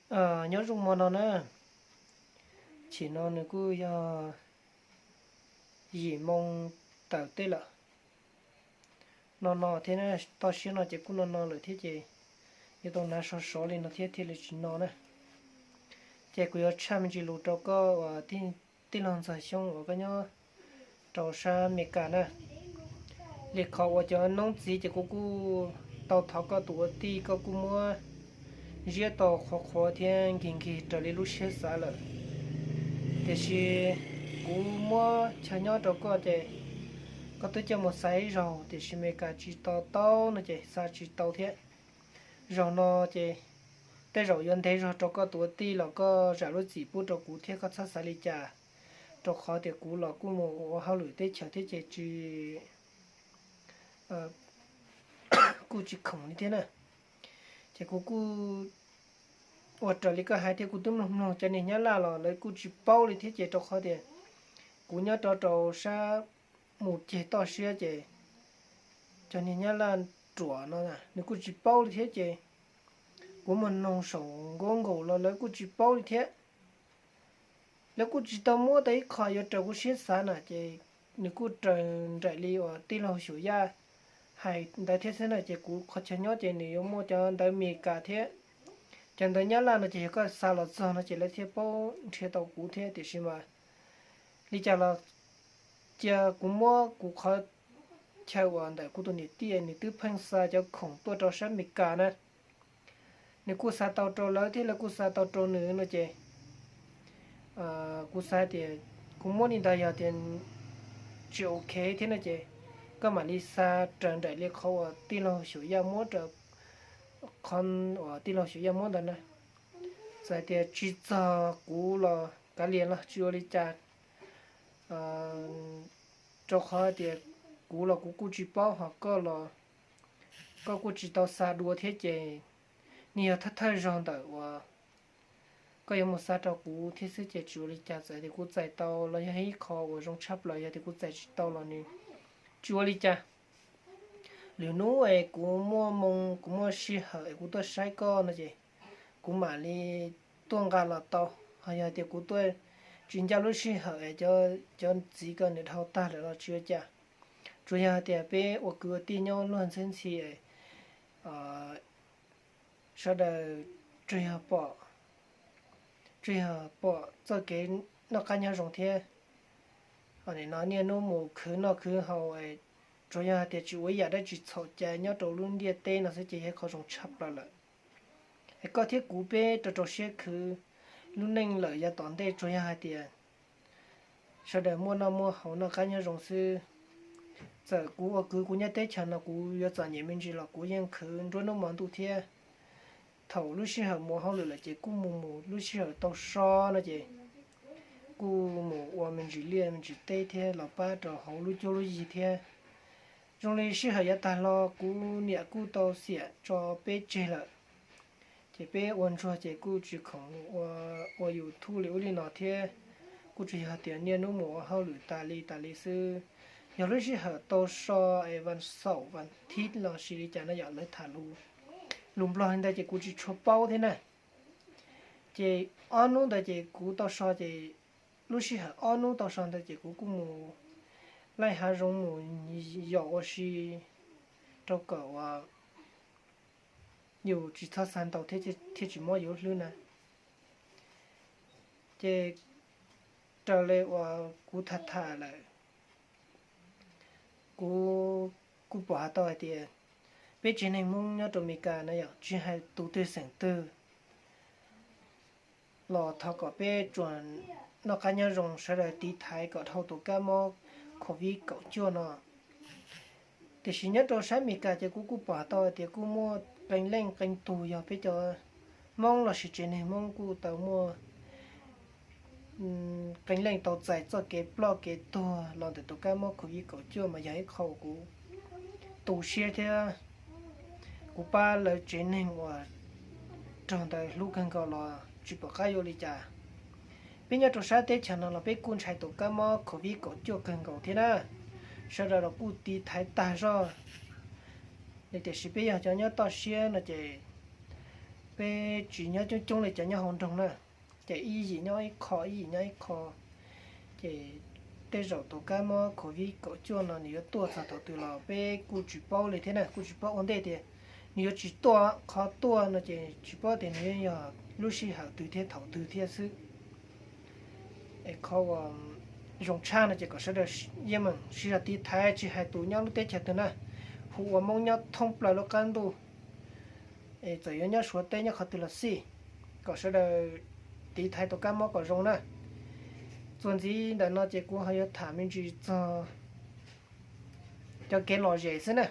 Nyob zoo mo no na, chim no nws kuj yog yim moo tawm tej lawm. No no thiab, toj siab no ces kuj no no lawm thiab ces yuav tau hnav sov sov li no thiab thiaj li tsis no na. Ces kuv yuav tshaj me ntsis lus rau koj uas tij laug Ntxawg Xyooj uas koj nyob rau sab Amelikas na. Li qhov uas cov noob txiv ces kuv kuj tau thov koj tus ua tij koj kuj muab ziab tau qhuav qhuav thiab nkig nkig raws li lub siab xav lawm. Tiam sis kuv muab chaw nyob rau koj ces koj twb coj mus xav ib zaug tiam sis Amelikas tsis to taub no ces xav tsis tau thiab. Zaum no ces tej zaum yuav ntev zog rau koj tus ua tij los koj zam lub txim pub rau kuv thiab koj txhob xav li cas, rau qhov tias kuv los kuj mus ua hauj lwm teb chaws thiab ces tsis, kuj tsis khoom li thiab na. Ces kuv kuj ua raws li koj hais thiab kuv twb mloog mloog cov niag Nyab Laj los lawv kuj tsis paub li thiab ces rau qhov tias kuv nyob rau rau sab mus ceg toj siab ces cov niag Nyab Laj ruam no nws kuj tsis paub li thiab ces kuv mus noog saum Google los lawv kuj tsis paub li thiab. Lawv kuj tsis tau muab tau ib qho yuav raws kuv siab xav na ces nws kuj raws nraim li uas tij laug Xyuam Yaj hais ntawd thiab xwb na ces kuv qhov chaw nyob ces nws yuav muaj cov ntawv Amelikas thiab cov ntawv Nyab Laj no ces yog koj xa los txog no ces lawv thiaj paub nrhiav tau kuv thiab tiam sis mas li cas los cia kuv muab kuv qhov chaw uas ntawm kuv tus niam tij nws twb pheej xa cov khoom tuaj rau sab Amelikas na. Nws kuj xa tau rau lawv thiab lawv kuj xa tau rau nws no ces kuv xav tias kuv muab li ntawd yog tias tsis ok thiab no ces koj mam li xa raws nraim li qhov uas tij laug Xyuam Yaj muab rau, qhov uas tij laug Xyuam Yaj muab ntawd na. Txawm tias tsis txog kuv los kav liam los tsis ua li cas, rau qhov tias kuv los kuv kuj tsis paub ho koj los koj kuj tsis tau xa dua thiab ces nws yog thawj thawj zaug ntawm uas koj yuav mus xa rau kuv thiab xwb ces tsis ua li cas. Txawm tias kuv txais tau los yog ib qho uas zoo tshaj plaws, yog tias kuv txais tsis tau los nws tsis ua li cas. Lwm hnub es kuv muaj moo kuv muaj sij hawm es kuv tuaj saib koj no ces kuv mam li tuaj nqa los tau. Ho yog tias kuv tuaj tsis ncaj lub sij hawm es cov txiv ko nws dhau tag lawm los tsis ua cas. Tsuas yog hais tias peb ua kwv ua tij nyob luag ntxhi ntxhi es sawv daws tsuas yog pom, tsuas yog pom txoj kev noj qab nyob zoo thiab. Nim no niaj hnub mus khwv noj khwv haus, tsuas yog hais tias tsis ua ib yam dab tsi txhaum cai nyob rau lub ntiaj teb no xwb ces yog ib qho zoo tshaj plaws lawm. Es koj thiab kuv peb rau rau siab khwv lub neej lawm yav tom ntej tsuas yog hais tias sawv daws muaj noj muaj haus noj qab nyob zoo xwb. Txawm kuv ua kwv kuv nyob teb chaws no kuv yuav txom nyem me ntsis los kuv yeej khwv nruab hnub hmo ntuj thiab. Thaum lub sij hawm mus hauj lwm lawm ces kuj mus mus lub sij hawm tau so no ces kuj mus ua me ntsis liaj me ntsis teb thiab los pab rau hauv lub cuab lub yig thiab. Zoo li sij hawm yav tag los kuv niam kuj tau xiam tso peb tseg lawm, ces peb ua ntsuag ces kuj tsis khoom ua YouTube li ub li no thiab. Kuj tsuas yog tias niaj hnub mus ua hauj lwm tas li tas li xwb. Yog lub sij hawm tau so es vas xaum vas thiv los sis li cas no yom, lawv tham lus Nplog li ntawd ces kuv tsis tshua paub thiab na. Ces ob hnub ntawd ces kuv tau so ces lub sij hawm ob hnub tau so ntawd ces kuv kuj mus laij hav zoov mus yos ua si rau kom uas yus tsis txhob xav ntau thiab thiaj tsis mob yus lub hlwb na. Ces raws li uas kuv tham tham lawm, kuv kuj pom hais tau hais tias peb tsev neeg Hmoob nyob rau Amelikas na yom, tsis hais tus twg xeem twg los thov kom peb tsuas noj qab nyob zoo, sawv daws tiv thaiv kom dhau tus kab mob covid kaum cuaj no. Tiam sis nyob rau sab Amelikas ces kuv kuj pom tau hais tias kuj muaj qee leej qee tug yog peb cov Hmoob los sis tsev neeg Hmoob kuj tau muaj qee leej tau txais txoj kev ploj kev tuag los ntawm tus kab mob covid kaum cuaj mas yog ib qho kuv tu siab thiab kuv pab lawv tsev neeg uas raug ntawd hlub kawg nkaus los tsis pom qab yuav li cas. Peb nyob rau sab teb chaws no los peb kuj ntshai tus kab mob covid kaum cuaj kawg nkaus thiab na. Sawv daws los kuj tiv thaiv tag zog, tiam sis peb yog cov nyob toj siab no ces Peb tsis nyob coob coob li cov nyob hauv nroog na, ces ib yim nyob ib qho, ib yim nyob ib qho. Ces tej zaum tus kab mob covid kaum cuaj no nws yuav tuaj txog thaum twg los peb kuj tsis paub li thiab na, kuj tsis paub ua ntej tias nws yuav tsis tuaj. Qhov tuaj no ces tsis paub tias nws yuav yog lub sij hawm twg thiab thaum twg thiab xwb. Es qhov uas zoo tshaj no ces kom sawv daws yeej meem sib zog tiv thaiv, tsis hais tus nyob lub teb chaws twg na, hu ua Hmoob nyob thoob plaws lub qab ntuj, es txawm yuav nyob Suav teb nyob qhov twg los xij, kom sawv daws tiv thaiv tus kab mob kom zoo na. Txuas ntxiv ntawm no ces kuv ho yuav tham me ntsis txog cov kev lom zem xwb na,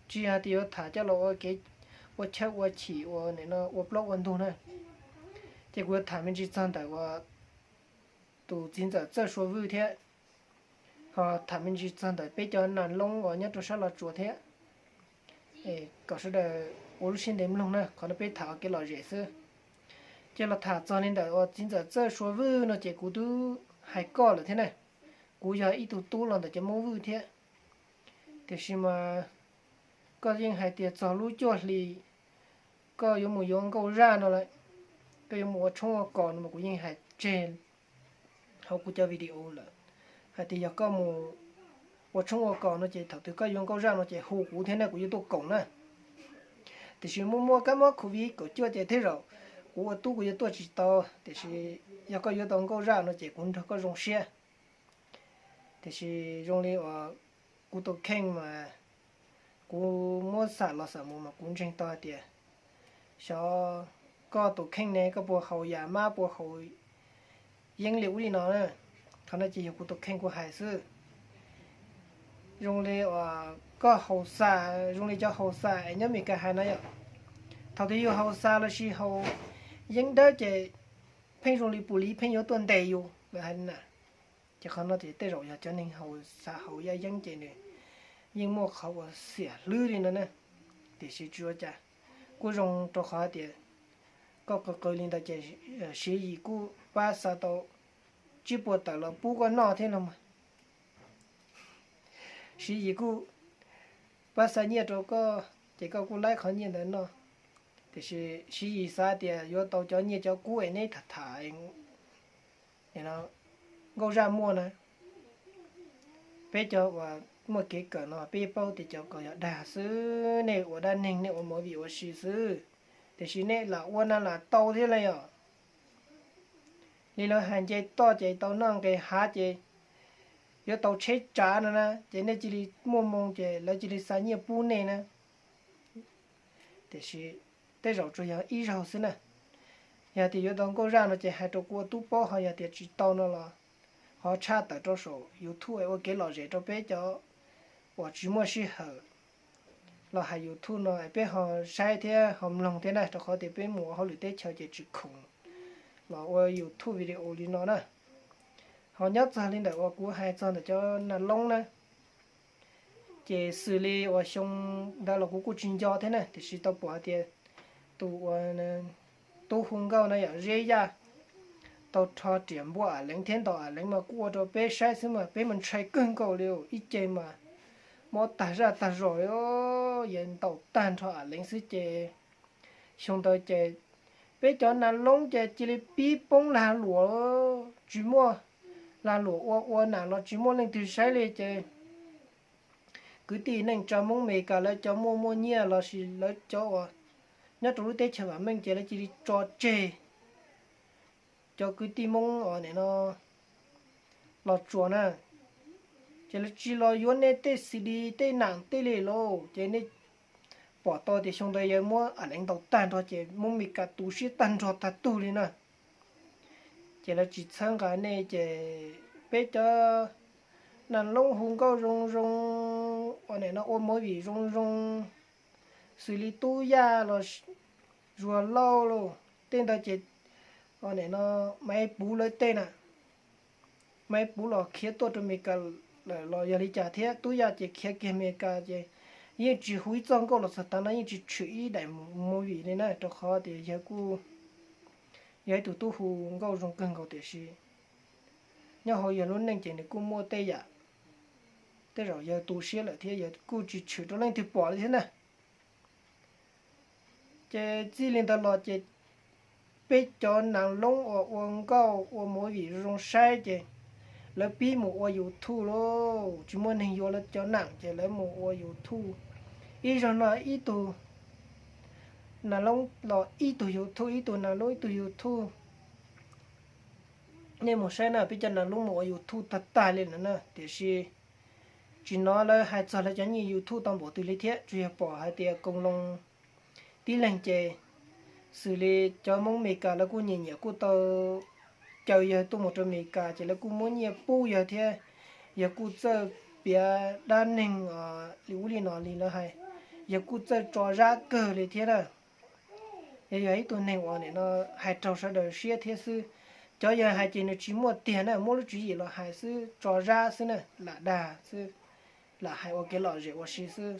tsis yog tias yuav tham coj los ua kev ua chawj ua chim ua nim no ua plaub ua ntug na. Ces kuv yuav tham me ntsis txog ntawm uas tus txiv ntxawm Txawj Sua Vwj thiab, ho tham me ntsis txog ntawm peb cov nas loob uas nyob rau sab Los Tsuas thiab. Kom sawv daws ua lub siab ntev mloog na, qhov no peb tham ua kev lom zem xwb. Ces los tham txog li ntawm uas txiv ntxawm Txawj Sua Vwj no ces kuv twb hais koj lawm thiab na, kuv yog ib tug tub los ntawm cov Hmoob Vwj thiab. Tiam sis mas koj yeej hais tias txog lub cuaj hli koj yuav mus yuav nkauj zaj no lawm, koj yuav mus ua tshoob ua kos no mas kuv yeej hais tseg hauv kuv cov video lawm hais tias yog koj mus ua tshoob ua kos no ces thaum twg koj yuav nkauj zaj no ces hu kuv thiab na, kuv yuav tuaj koom na. Tiam sis muaj muaj kab mob covid kaum cuaj ces tej zaum kuv ua tub kuv yuav tuaj tsis tau, tiam sis yog koj yuav tau nkauj zaj no ces kuv nrog koj zoo siab. Tiam sis zoo li uas kuv tus kheej mas kuv muab xam los xam mus mas kuv ntseeg tau hais tias xyov koj tus kheej ne koj puas haus yam mab puas haus yeeb li ub li no na. Qhov no ces yog kuv tus kheej kuv hais xwb. Zoo li uas koj haus xa, zoo li cov haus xa es nyob Mes Kas hais no yom. Thaum twg yus haus xa lossis haus yeeb dawb ces pheej zoo li pus liv pheej yuav tuaj ntes yus lawm hais na. Ces qhov no ces tej zaum yog cov neeg haus xa haus yaj yeeb ces nws yeej muaj qhov uas xiam hlwb li no na. Tiam sis tsis ua cas, kuj zoo rau qhov tias koj qw qw li ntawd ces Siv Yis kuj pab xa tau tsib puas tawm los pub koj noj thiab no mas. Siv Yis kuj pab xa nyiaj rau koj ces koj kuj laib qhov nyiaj ntawd noj. Tiam sis Siv Yis xav tias yuav tau cov nyiaj cov kub es neb tham tham nkauj zaj muaj na. Peb cov uas muaj kev kawm no peb paub tias cov ko yog dag xwb, nej ua dab neeg nej ua movie ua si xwb. Tiam sis nej lam ua na lam tau thiab li os. Li lawv hais nce toj ces tau noj nqis hav ces yuav tau tsheb tsav no na, ces nej cia li muaj moo ces lawv cia li xa nyiaj pub nej na. Tiam sis tej zaum tsuas yog ib zaug xwb na. Yog tias yuav tau nkauj zaj no ces hais rau kuv ua tub paub, ho yog tias tsis tau no los ho tshaj tawm rau saum YouTube es ua kev lom zem rau peb cov uas tsis muaj sij hawm los hais YouTube no es peb ho saib thiab ho mloog thiab na, rau qhov tias peb mus ua hauj lwm teb chaws ces tsis khoom los ua YouTube video li no na. Ho nyob txog li ntawm uas kuv hais txog ntawm cov nas loob na, ces xws li uas xyoo ntawd los kuv kuj tsis nco thiab na, tiam sis tau pom hais tias tus uas tub hu nkauj na yom, Zeb Yaj, tau rho riam npua Am Leev thiab ntaus Am Leev mas kuj ua rau peb saib xwb mas peb mas ntshai kawg nkaus li, ib ce mas mob tag zaj tag zog li, yog ntaus tag nrho Am Leev xwb ces xyoo ntawd ces peb cov nas loob ces cia li pib poob lag luam, tsis muaj lag luam ua, ua nam los tsis muaj leej twg saib li ces kwv tij neej tsa Hmoob Amelikas lawv cov muaj muaj nyiaj lossis lawv cov uas nyob rau lub teb chaws vam meej ces lawv cia li tso tseg cov kwv tij Hmoob uas nim no Los Tsuas na, ces lawv tsis los yuav nej tej xi di tej nam tej li lauj, ces nej pom tau tias xyoo ntawd yog muab Am Leev ntaus tag nrho ces Hmoob Amelikas tu siab tag nrho tag tug li na. Ces lawv tsis txhawb nqa nej ces peb cov nas loob hu nkauj zoo zoo, uas nim no ua movie zoo zoo, xws li Tub Yaj los Zuag Lauj lauj, tej ntawd ces nim no Maiv Puv lawv tej na, Maiv Puv los khiav tuaj rau Amelikas lawm los yog li cas thiab, Tub Yaj ces khiav kiag Amelikas ces yeej tsis hu ib txoj nkauj los txog tav no yeej tsis tshwm ib daim movie li na, rau qhov tias yawg kuj yog ib tug tub hu nkauj zoo kawg nkaus tiam sis nyob hauv yawg lub neej ces nws kuj muaj tej yam, tej zaum yawg tu siab lawm thiab yawg kuj tsis tshwm rau leej twg pom li thiab na. Ces txij li ntawd los ces peb cov nas loob uas ua nkauj ua movie zoo zoo saib ces lawv pib mus ua YouTube lauj, tsis muaj neeg yuav lawv cov nas ces lawv mus ua YouTube. Ib zaug no ib tug nas loob los ib tug YouTube, ib tug nas loob ib tug YouTube. Nej mus saib na, peb cov nas loob mus ua YouTube tag tag li lawm na, tiam sis tsis hnov lawv hais txog lawv cov nyiaj YouTube tau npaum twg li thiab, tsuas yog pom hais tias Koos Loos tib leeg ces xws li cov Hmoob Amelikas lawv kuj nyiam nyiam kuj tau caw yawg tuaj mus rau Amelikas ces lawv kuj muab nyiaj pub yawg thiab, yawg kuj txawj piav dab neeg li ub li no li lawv hais, yawg kuj txawj tso zab kawg li thiab na. Yog yog ib tug neeg uas nim no hais raug sawv daws siab thiab xwb. Cov yawg hais ces nws tsis muaj tiag na, muab lub tswv yim los hais xwb, tso zab xwb na, lam dag xwb, lam hais ua kev lom zem ua si xwb.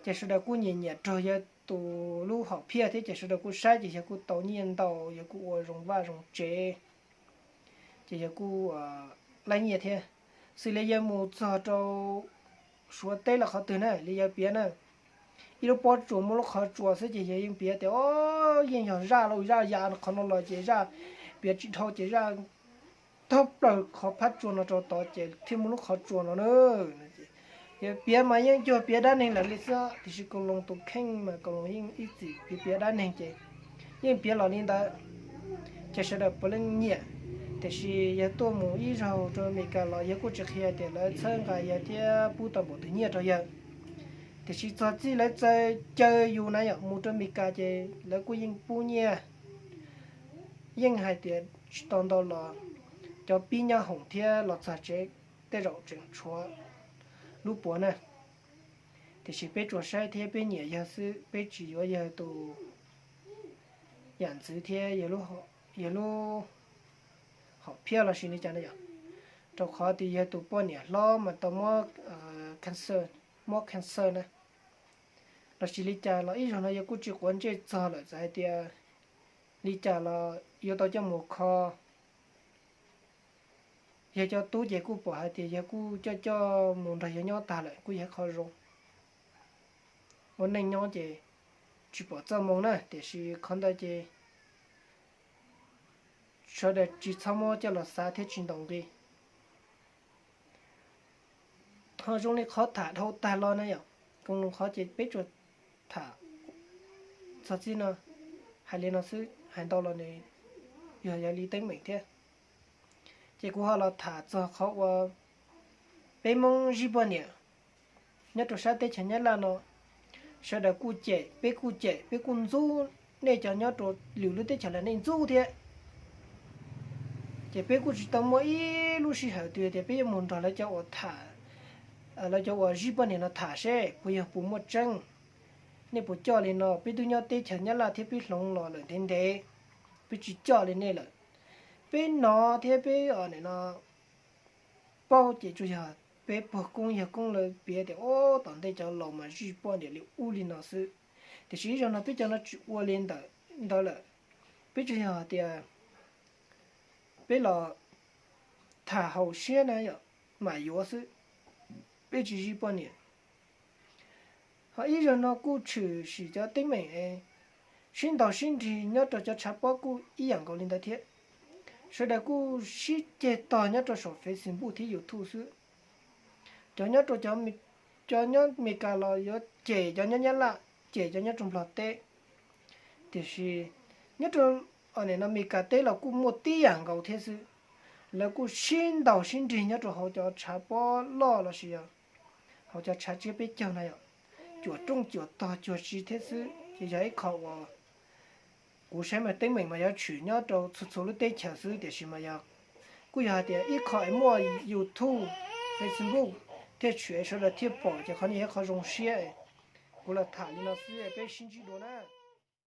Ces sawv daws kuj nyiam nyiam raug yawg tus lub hom phiaj thiab ces sawv daws kuj saib ces yawg kuj tau nyiaj ntau, yawg kuj ua zoo vaj zoo tsev, ces yawg kuj laib nyiaj thiab. Xws li yawg mus txog rau Suav teb los qhov twg na li yawg piav na, ib lub pob tsuas muaj lub qhov tsua xwb ces yawg yeej piav tias o, yeej yog zaj lauj, zaj ya qhov no los ces zaj piav tsis dhau ces zaj thab plaws qhov phab tsua no rau tod ces thiaj muaj lub qhov tsua no na. Yawg piav mas yeej cuag piav dab neeg lawm li xwb, tiam sis Koos Loos tus kheej mas Koos Loos yeej ib txwm piav piav dab neeg ces yeej piav los li ntawd, ces sawv daws puav leej nyiam. Tiam sis yawg tuaj mus ib zaug rau Amelikas los yawg kuj tsis qhia tias lawv txhawb nqa yawg thiab pub tau npaum twg nyiaj rau yawg. Tiam sis txog txij lawv txawm caw yus na yom mus rau Amelikas ces lawv kuj yeej pub nyiaj, yeej hais tias tsis tau ntau los cov pib nyob hoom thiab los txog tsev tej zaum tseem tshuav lub puav na. Tiam sis peb tsuas saib thiab peb nyiam yawg xwb, peb tsis yuav yawg tus yam ntxwv thiab yawg lub hom phiaj los sis li cas na yom. Rau qhov tias yawg tus poj niam hlob mas tau muab cancer, muab cancer na. Los sis li cas los ib zaug no yawg kuj tsis quav ntsej txog lawm, txawm hais tias li cas los yuav tau coj mus kho. Yawg cov tub ces kuj pom hais tias yawg kuj coj coj mus nrog yawg nyob tag lawm, kuj yog qhov zoo. Ua neej nyob ces tsis pom txoj moo na, tiam sis qhov ntawd ces sawv daws tsis txhob muab coj los xav thiab tsis ntaus nqi. Ho zoo li qhov tham dhau tag los na yom, Koos Loos qhov ces peb tsuas tham txog txij no, hais li no xwb, hais ntau los nws yog yog li teeb meem thiab. Ces kuv ho los tham txog qhov uas peb Hmoob zij poj niam nyob rau sab teb chaws Nyab Laj no, sawv daws kuj cem, peb kuj cem, peb kuj ntxub, nej cov nyob rau lwm lub teb chaws los nej ntxub thiab. Ces peb kuj tsis tau muaj ib lub sij hawm twg tias peb yuav mus nrog lawv cov uas tham, lawv cov uas zij poj niam no tham seb puas yog puas muaj tseeb. Nej puas coj li no? Peb twb nyob teb chaws Nyab Laj thiab peb hloov los lawm ntev ntev, peb tsis coj li nej lawm. Peb hnov thiab peb nim no paub ces tsuas yog peb pog koob yawg koob lawv piav tias o, tom ntej cov laus mas zij poj niam li ub li no xwb. Tiam sis ib zaug no peb cov no tsis ua li ntawd lawm. Peb tsuas yog hais tias peb los tham haum siab na yom, mam yuav xwb, peb tsis zij poj niam. Ho ib zaug no kuj tshwm sim cov teeb meem sib ntaus sib nrig nyob rau cov tshav pob kuj ib yam nkaus li ntawd thiab. Sawv daws kuj sib ceg tog nyob rau saum Facebook thiab YouTube xwb. Cov nyob rau, cov nyob Meskas los yuav cem cov nyob Nyab Laj, cem cov nyob rau Nplog teb. Tiam sis nyob rau nim no Meskas teb los kuj muaj tib yam nkaus thiab xwb. Lawv kuj sib ntaus sib nrig nyob rau hauv cov tshav pob loj los sis yog hauv cov tshav tsiab peb caug na yom, cuam rooj cuam tog cuag tsi thiab xwb. Ces yog ib qho uas kuv saib mas teeb meem mas yuav tshwm nyob rau txhua txhua lub teb chaws xwb, tiam sis mas yog, kuj yog hais tias ib qho es muaj YouTube, Facebook thiaj tshwm es sawv daws thiaj pom, ces qhov no yog ib qho zoo siab. Kuv los tham li no xwb, peb sib ntsib dua na.